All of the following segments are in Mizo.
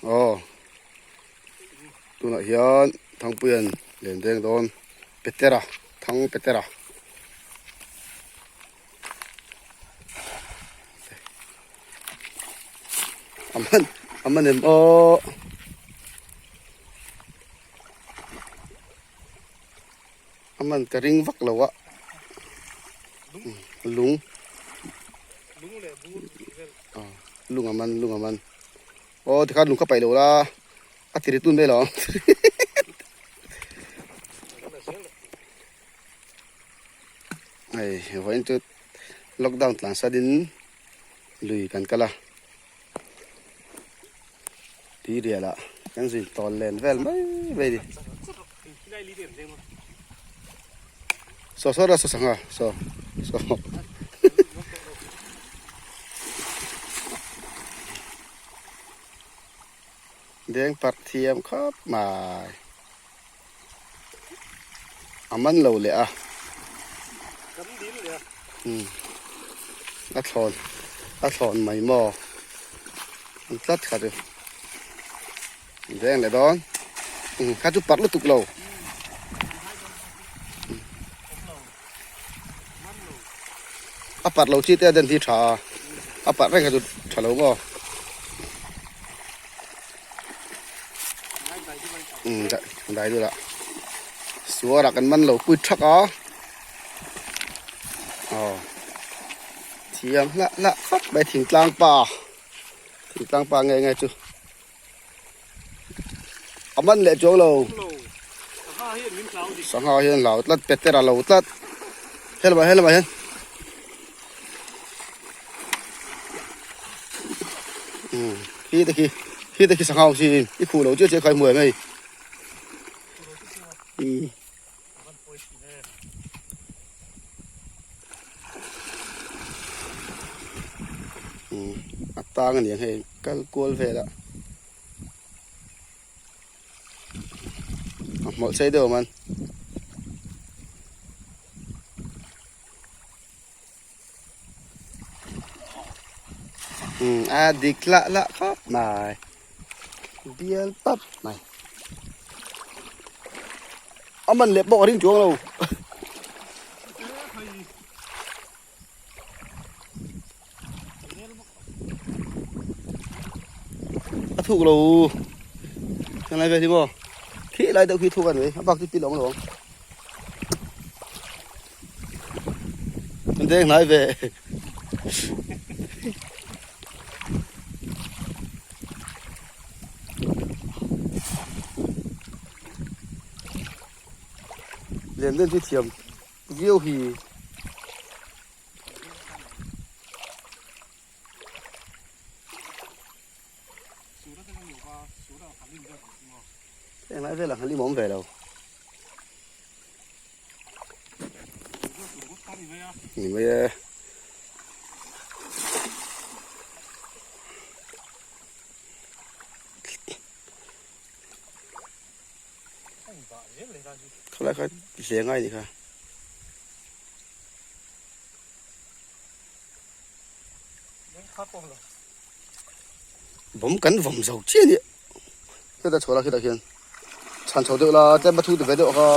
Aw tunah hian Thangpuia'n len deng dawn Petera Thang Petera a man a man em aw a man ka ring vak lo a lung lung a man lung a man aw tikhan lung kha paih lo la a ti ri tun mai lo ang. Hei vawiin chu lockdown tlan sat in lui kan kal a tui rial ah kan zin tawl len vel mai mai a ni saw saw rawh saw sangha saw saw deng parh thiam khawp mai. A man lo leh a. Umm a thlawn a thlawn mai maw an tlat kha chu veng leh dawn umm kha chu parh lutuk lo. A parh lo chi te a den hi tha a a parh reng kha chu tha lo maw. Umm dai deuh lah suar ah kan man lo pui thak a aw thiam hlah hlah khawp mai thingtlang pa thingtlang pa nge nge chu a man leh chuang lo sangha hian hlau tlat petera lo tlat helamah helamah hian. Khi te khi khi te khi sangha awm si i khuh lo chiah chiah kha i hmu em hei a tang aniang hei kal kual vel a a hmawlh sei deuh a man. A dik lah lah khawp mai bial pap mai a man leh pawh ka ring chuang lo a thuk lo heng lai vel hi maw khi lai deuh khi thuk a ni a bak chu ti lo ang lo ang. An deng hnai ve. Lian den chu thiam viau hi. Englai velah han lim awm ve lo. Ni mai e. Khalai kha hle ngai ni kha. Bawm kan vawm zo chiah a nia heta chhuah la khitah khian chhan chho deuh la tlem a thu ti ve deuh kha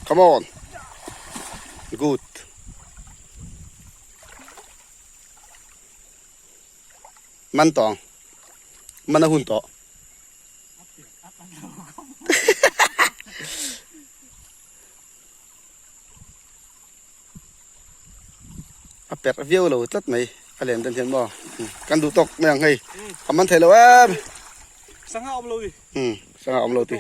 come on good man tawng man a hun tawh. A perh viau lo tlat mai a len dan hian maw kan duh tawk mai ang hei a man thei lo em sangha awm lo ti sangha awm lo ti.